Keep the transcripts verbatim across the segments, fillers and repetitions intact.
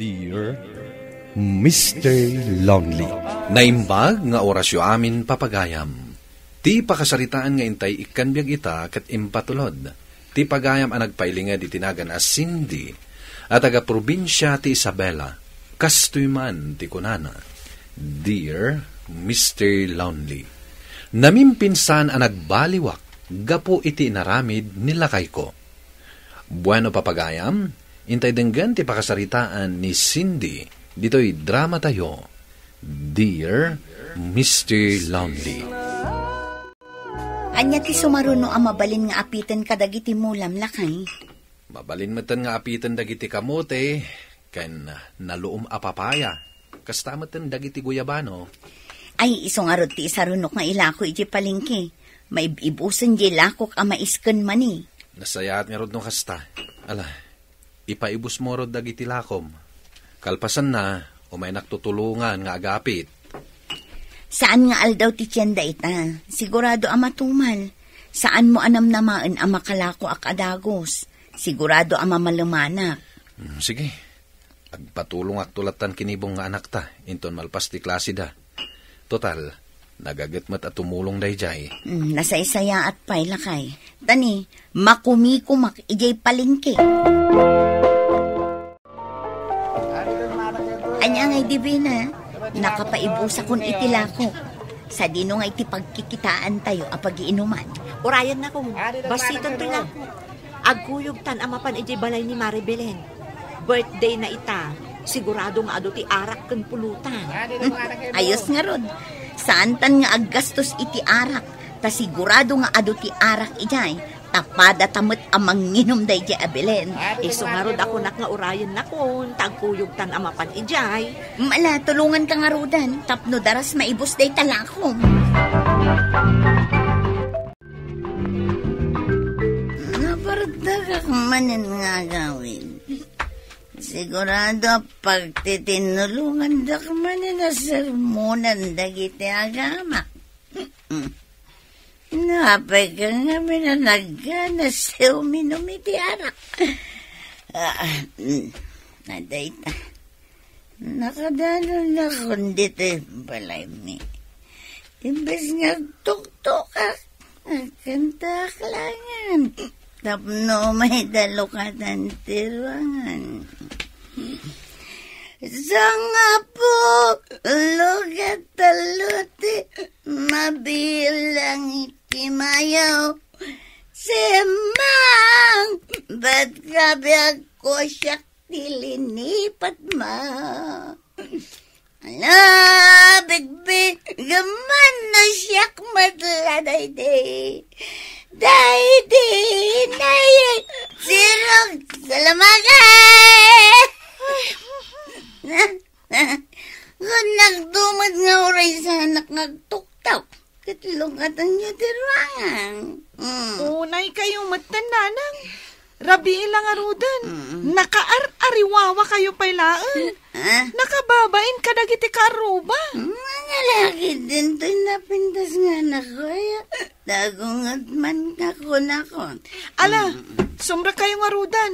Dear Mister Lonely. Naimbag nga orasyo amin, papagayam. Ti pakasaritaan nga intay ikkan biag ita ket impatulod ti pagayam a nagpailinged iti nagan a Cindy a taga-probinsia ti Isabela. Kastoy man ti kunana, "Dear Mister Lonely, namimpinsan a nagbaliwak gapu iti inaramid ni lakayko." Bueno, papagayam, intay denggen ti pakasaritaan ni Cindy ditoy drama tayo, Dear Mister Lonely. Ania ti sumaruno a mabalin nga apiten kadagiti mulam, lakay? Mabalin metten nga apiten dagiti kamote ken naluom a papaya. Kasta metten dagiti guyabano. Ay, isu ngarud ti isarunok nga ilako iti palengke. Maib-ibusen diay lakok a mais ken mani. Nasayaat ngarud no kasta. Ala, ipaibusmo rod dagiti lakom. Kalpasanna, umaynak tutulongan nga agapit. Saan nga aldaw ti tienda ita. Sigurado a matumal. Saanmo a namnamaen a makalakoak a dagus. Sigurado a mamalemanak. Hmm, sige. Agpatulongakto lattan kinibong nga anakta, inton malpas ti klaseda. Total, nagaget met a tumulong daydiay. Mm, nasaysayaat pay, lakay. Tani, makumikumak idiay palengke. Ania ngay, Divina? Nakapaibusakon iti lakok. Sadino nga iti pagkikitaan tayo a pagiinuman? Urayan na, kung basitan to lakok. Agkuyogtan a mapan idiay balay ni Mare Belen. Birthday na ita, sigurado nga adu ti arak ken pulutan. Ayos ngarud. Saantan nga aggastos iti arak, ta sigurado nga adu ti arak idiay, ta padata met a manginum daydiay a Belen. Isu ngarud a kunak nga urayen nakon, ta agkuyogtan a mapan idiay. Mala, tulonganka ngaruden, tapno daras maibus dayta lakom. Nabartagak manen nga agawid. Sigurado a pagtitinulongandak manen a sermonan dagiti agamak. Napay ka ngamin a nagganas ti uminum iti arak. Ah, mm, adayta. Nakadanonakon ditoy balaymi. Imbes nga agtuktokak, agkantaak laengen. Tapno umay dalukatan ti ruangan. Sangapulo ket tallo ti mabilang iti mayo. Simmang, bet kabiagko siak ti linipatmo. Ala, bigbigem man no siak met la daydi. Daydi, nayek, sirog, salamagay! Kun nagdumet nga uray sanak nga agtuktok. Ket lukatanyo ti ruangan. Mm. Unay kayo metten, nanang. Rabii la ngaruden. Mm. Nakaar-ariwawa kayo pay laeng. Ah? Nakababain kadagiti kaarruba. Mm, nga laki din toy napintas nga anak ko, ay, dagunget man nga kunakon. Ala, mm, sumrek kayo ngaruden.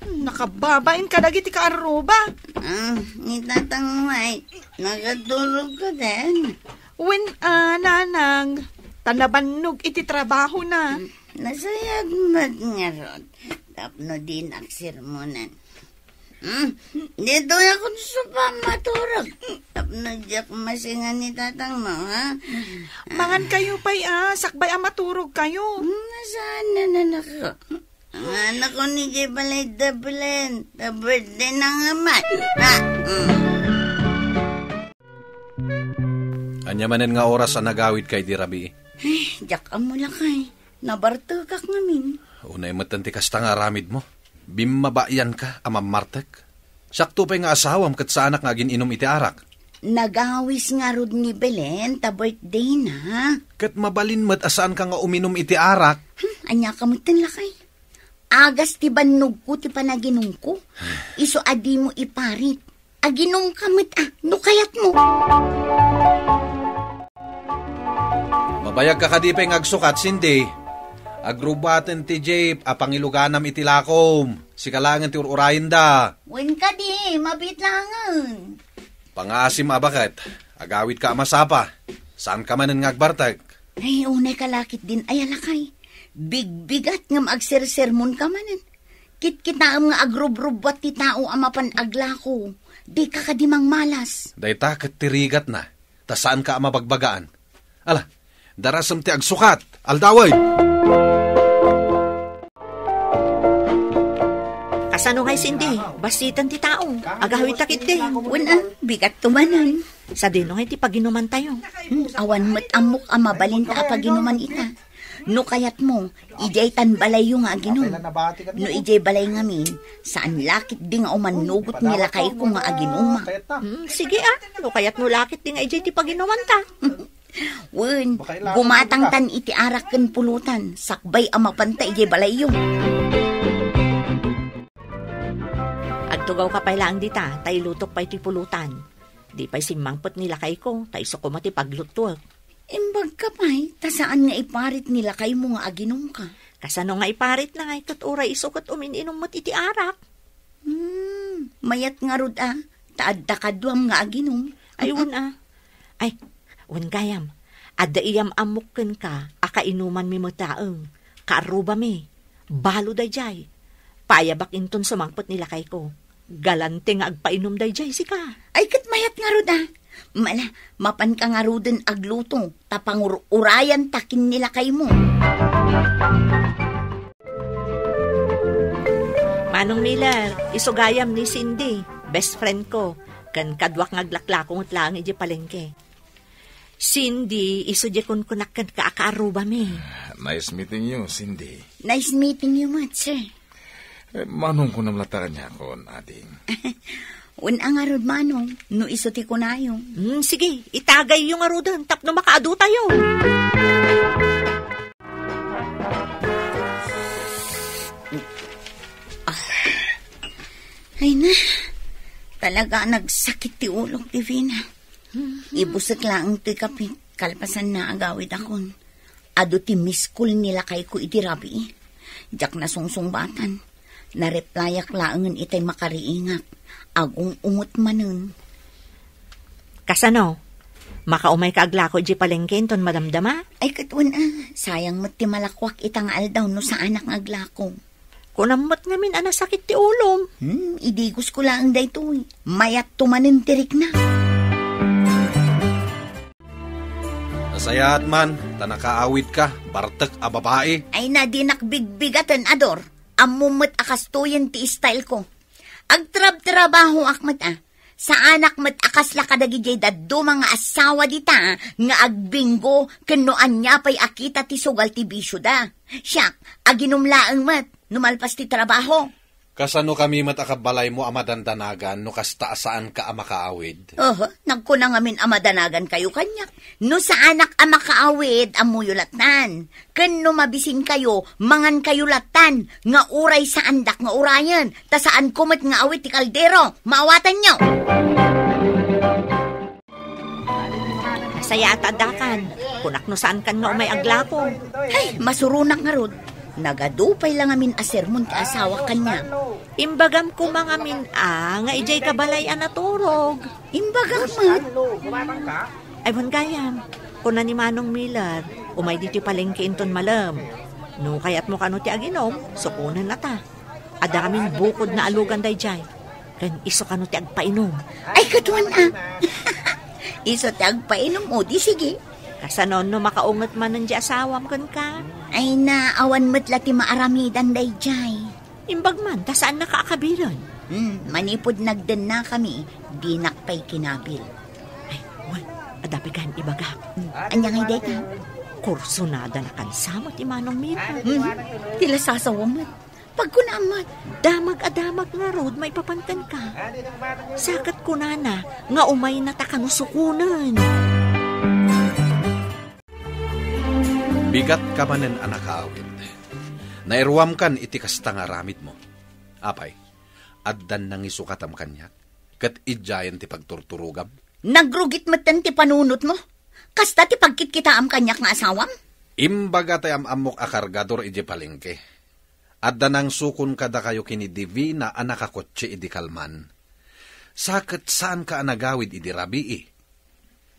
Nakababain kadagiti kaarruba. Ah, ni Tatang Mike, nagaturog ka din. Wen a, nanang, ta nabannog iti trabahona. Hmm, nasayaat met ngarud, tapno dinak sermonan. Hmm, ditoy ako sa pamaturog. Tapno diak masingan ni tatang mo, ha? Mangan kayo pay, ah, sakbay a maturog kayo. Hmm, nasaan na nanako? Ang anak ko ni Jay balay dabilan. Ta birthday na nga man. Ha? Hmm. Ania manen nga oras a nagawidka idi rabii? Ay, diak ammo lakay. Nabartekak ngamin. Unay metten ti kasta nga aramidmo. Bimmabaianka a mammartek. Siakto pay nga asawam ket saanak nga agin-inum iti arak. Nagawis ngarud ni Belen ta birthday na. Ket mabalin met a saanka nga uminum iti arak. Hmm, ania ka metten lakay? Agas ti bannogko ti panaginumko. Isu a dimo iparit. Aginumka met a, no kayatmo. Mabayagka kadi pay nga agsukat, Cindy? Agrubbaten ti jeep a pangiluganam iti lakom. Sika laengen ti ur-urayenda. Wen kadi, mabiit laengen. Pangaasim a baket, agawidka a masapa. Saanka manen nga agbartek. Ay, unay ka lakit din, ay, a lakay. Bigbigat ngem agsersermonka manen. Kitkitaem nga agrubrubbat ti tao a mapan aglako. Dika kadi mangmalas. Dayta ket ti rigatna, ta saanka a mabagbagaan. Ala, darasem ti agsukat, aldawen! Kasano ngay, Cindy? Bassit ti tao. Agawidta ketdi. Wen a, bigatto manen. Sadino ngay ti paginumantayo? Hmm, awan met ammok a mabalinta a paginuman ita. No kayatmo, idiay tan balayyo nga aginum. No idiay balay ngamin, saan la ketdi nga umannugot ni lakayko nga aginumak. Hmm, sige a, no kayatmo la ketdi nga idiay ti paginumanta. Wen, gumatangtan iti arak ken pulutan, sakbay a mapanta idiay balayyo. Agtugawka pay laeng dita, ta ilutok pay ti pulutan. Di pay simmangpet ni lakayko, ta isu koma ti pagluttuek. Imbagka pay, ta saan nga iparit ni lakaymo nga aginumka? Kasano nga iparitna ngay ket uray isu ket umin-inum met iti arak? Hmm, mayat ngarud a, ta adda kaduam nga aginum. Ay, wen a. Ay, wen gayam, adda iyam-ammok kenka a kainumanmi met laeng, kaarrubami. Balo daydiay. Paayabak inton sumangpet ni lakayko. Galante nga agpainum daydiay, sika. Ay, ket mayat ngarud a. Mala, mapanka ngaruden agluto, ta pangur-urayanta ken ni lakaymo. Manong Miller, isu gayam ni Cindy, best friend ko, ken kaduak nga aglaklako met laeng idiay palengke. Cindy, isu diay kunkunak kenka a kaarrubami. Nice meeting you, Cindy. Nice meeting you met, sir. Eh, manong kunam latta kaniakon, ading. Wen a ngarud, manong, no isu ti kunayo. Hmm, sige, itagayyo ngaruden tapno makaadutayo. Ay na, talaga nagsakit ti ulok, Divina. Ibusek laeng toy kape, kalpasanna agawidakon. Adu ti miss call ni lakayko idi rabii. Diak nasungsungbatan. Nareplyak laengen itay makariingak. Agung-unget manen. Kasano? Makaumayka aglako idiay palengke inton madamdama? Ay, ket wen a, sayang met ti malakuak ita nga aldaw no saanak nga aglako. Kunam met ngamin a nasakit ti ulom. Hmm, idigos ko laeng daytoy. Mayatto manen ti rikna. Nasayaat man, ta nakaawidka, bartek a babai. Ay na, dinak bigbigaten, Ador. Ammom met a kastoyen ti style ko. Agtrabtrabahoak met a. Saanak met a kasla kadagidiay dadduma nga asawa dita nga agbinggo ken no ania pay a kita ti sugal ti bisioda. Siak, aginum laeng met no malpas ti trabaho. Kasano kami met a kabalaymo a madandanagan no kasta a saanka a makaawid? Oho, nagkuna ngamin a madanagankayo kaniak. No saanak a makaawid, ammoyo lattan. Ken no mabisinkayo, mangankayo lattan, nga uray saandak nga urayen, ta saanko met nga awid ti kaldero. Maawatanyo! Nasayaat a addakan. Kunak no saankan nga umay aglako. Ay, masuronak ngarud. Nagadu pay la ngamin a sermon ti asawak kaniak. Imbagam koma ngamin a nga idiay kabalay a naturog. Imbagak met. Ay, wen gayam, kuna ni Manong Miller, umay ditoy palengke inton malem. No kayatmo kano ti aginom, sukonen nata. Adda ngamin bukod nga alugan daydiay. Ken isu kano ti agpainum. Ay, ket wen a. Isu ti agpainum, o di sige. Kasano no makaunget manen di asawam kenka? Ay na, awan met la ti maaramidan daydiay. Imbag man, ta saannaka a kabilen. Hmm, manipud nagdennakami, dinak pay kinabil. Ay, wen, adda pay kan ibagak. Hmm, ania ngay dayta? Kursunada na kansa met ti Manong Mira. Hmm, ti la sasawa met. Pagkunam met, damag a damag ngarud maipapan kenka. Sa ket kunana nga umayna ta kano sukonen. Bigatka manen a nakaawid. Nairuamkan iti kasta nga aramidmo. Apay, addan nangisukatam kaniak, ket idiayen ti pagturturogam? Nagrugit metten ti panunotmo. Kasta ti pagkitkitaam kaniak nga asawam? Imbaga tay am-ammok a kargador idiay palengke. Adda nangsukon kadakayo ken ni Divina a nakakotse idi kalman. Sa ket saanka a nagawid idi rabii.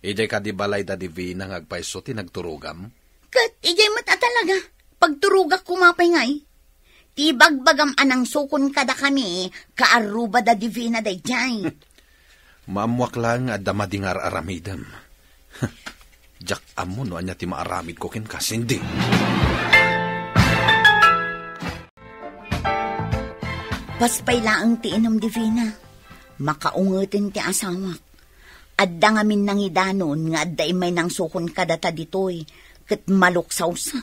Idiay kadi balay da Divina nga agpayso ti nagturogam? Ket idiay met a talaga, pagturogak koma pay ngay. Ti ibagbagam a nangsukon kadakami, kaarruba da Divina daydiay. Maammoak laeng nga adda madi nga ar-aramidem. Diak ammo no ania ti maaramidko kenka, Cindy. Pas pay laeng ti inum, Divina. Makaungeten ti asawak. Adda ngamin nangidanon nga adda immay nangsukon kadata ditoy, ket maluksawsa.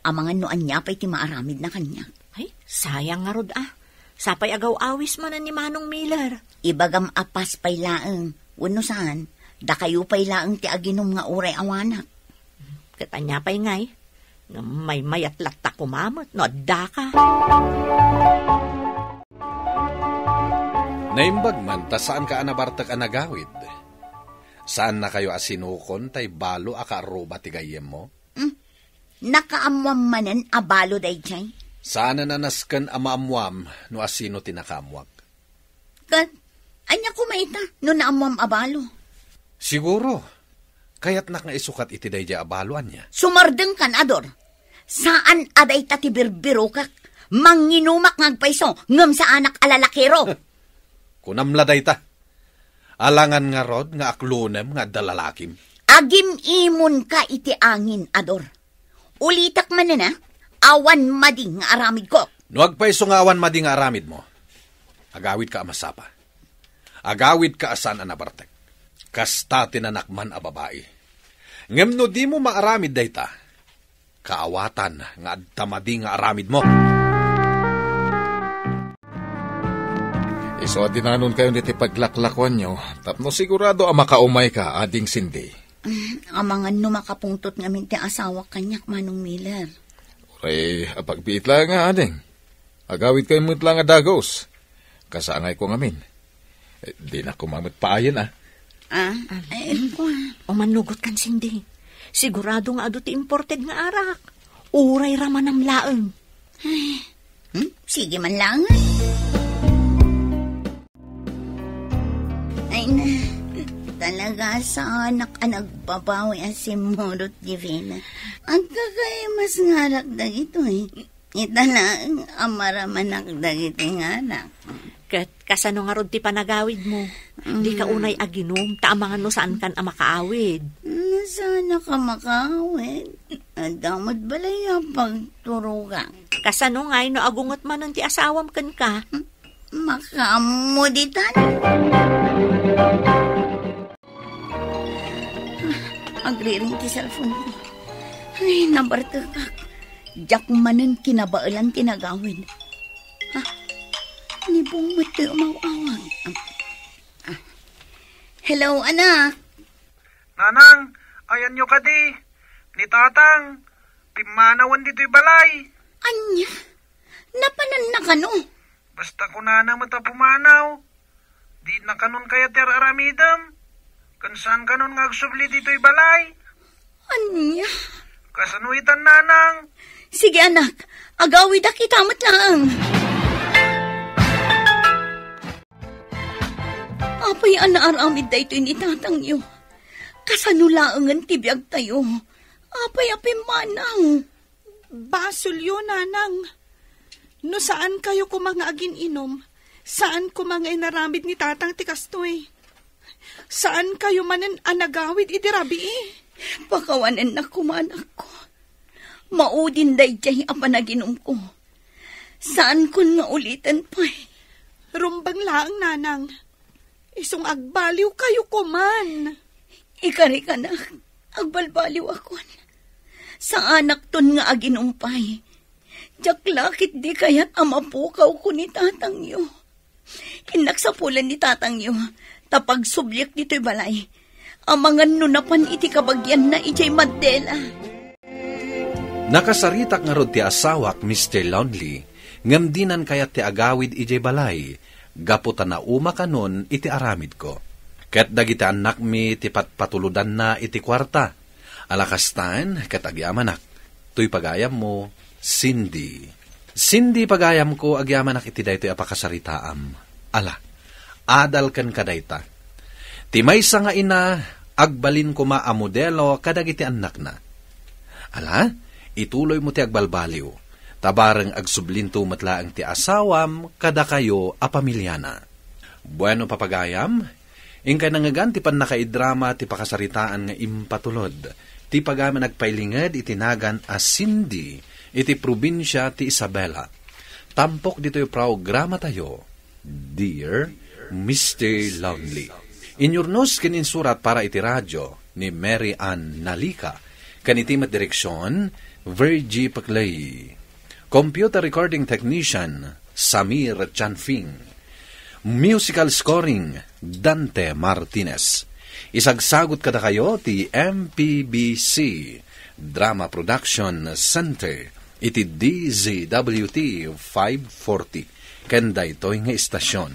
Amangan no ania pay ti maaramidna kaniak. Ay, sayang ngarud a. Sapay agaw-awis manen ni Manong Miller. Ibagam a pas pay laeng, wenno saan, dakayo pay laeng ti aginum nga uray awanak. Ket ania pay ngay? Ngem maymayat latta koma met no addaka. Naimbag man ta saanka a nabartek a nagawid. Saannakayo a sinukon tay balo a kaarruba ti gayyemmo? Hmm? Nakaammoam manen a balo daydiay? Saanen a nasken a maammoam no asino ti nakaammoak. Ket, ania koma ita no naammoam a balo? Siguro, kayatnak nga isukat iti daydiay a balo, ania? Sumardengkan, Ador. Saan a dayta ti birbirokek. Manginumak nga agpayso, ngem saanak a lalakiro. Kunam la dayta. Alangan ngarud nga aklonem nga adda lalakim. Agim-imonka iti angin, Ador. Ulitek manen a, awan madi nga aramidko. No agpayso nga awan madi nga aramidmo, agawidka a masapa. Agawidka a saan a nabartek. Kasta ti nanakman a babai. Ngem no dimo maaramid dayta, kaawatan nga adda madi nga aramidmo. Isu a dinanonkayon iti paglaklakuanyo, tapno sigurado a makaumayka, Ading Cindy. Mm, amangan no makapungtot ngamin ti asawak kaniak, Manong Miller. Uray, apagbiit la nga, Ading. Agawidkayo met la nga dagus. Kasaangayko ngamin. Eh, dinak koma met paayen, a. Ah, ay, kua. O mannugot kan, Cindy. Sigurado nga adu ti imported nga arak. Uray ramanam laeng. Ay, hmm? Sige man laeng. Ay na, talaga saanak a nagbabawi a simmurot, Divina. Agkakaimas nga arak dagitoy. Ita laeng a maramanak dagiti nganak. Ket kasano ngarud ti panagawidmo? Dika Mm. unay aginum, ta amangan no saankan a makaawid. No saanak a makaawid? Adda met balay a pagturogak. Kasano ngay no agunget manen ti asawam kenka? Makaammo ditan. Agriring ti cellphone ko. Ay, nabartekak. Diak manen kinabaelan ti nagawid. Ha? Ni Bong met ti umaw-awag. Ah. Hello, anak. Nanang, ayanyo kadi? Ni Tatang, pimmanawen ditoy balay. Ania? Napananna kano? Basta kunana met a pumanaw. Dina kanon kayat ti ar-aramidem. Ken saan kanon nga agsubli ditoy balay. Ania? Kasano itan, nanang? Sige, anak. Agawidak ita met laeng. Apay a naaramid daytoy ni tatangyo? Kasano laengen ti biagtayo? Apay a pimmanaw? Basolyo, nanang. No saan kayo koma nga agin-inom, saan koma nga inaramid ni tatang ti kastoy. Saan kayo manen a nagawid idi rabii. Pakawanennak koma, anakko. Maudin daydiay a panaginumko. Saankon nga uliten pay. Rumbeng laeng, nanang. Isu nga agbaliw kayo koman. Ikarikanak, agbalbaliwakon. Saanakton nga aginumpay. Diak la ketdi kayat a mapukawko ni tatangyo. Innak sapulan ni tatangyo, ta pagsubliek ditoy balay. Amangan no napan iti kabagianna idiay Mandela. Nakasaritak ngarud ti asawak, Mister Lonely, ngem dinan kayat ti agawid idiay balay, gapu ta nauma kanon iti aramidko. Ket dagiti annakmi ti patpatulodanna iti kuarta. Ala kastaen, ket agyamanak, toy pagayammo, Cindy. Cindy, pagayamko, agyamanak iti daytoy a pakasaritaam. Ala, adal kenka dayta. Ti maysa nga ina, agbalin koma a modelo kadagiti annakna. Ala, ituloymo ti agbalbaliw. Ta bareng agsublinto met laeng ti asawam kadakayo a pamiliana. Bueno, papagayam, inkay nangngegan ti pannakaidrama ti pakasaritaan nga impatulod ti pagayam a nagpailinged iti nagan a Cindy iti probinsia ti Isabela. Tampok ditoy programatayo, Dear Mister Lonely. Inyurnos ken insurat para iti radio ni Mary Ann Nalica, ken iti met direksion, Virgie Paclay. Computer recording technician, Samir Chanfing. Musical scoring, Dante Martinez. Isagsagut kadakayo ti M P B C Drama Production Center iti D Z W T five forty ken daytoy nga istasyon.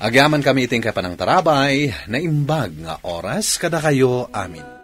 Agyamankami iti inkay panangtarabay, naimbag nga oras kadakayo amin.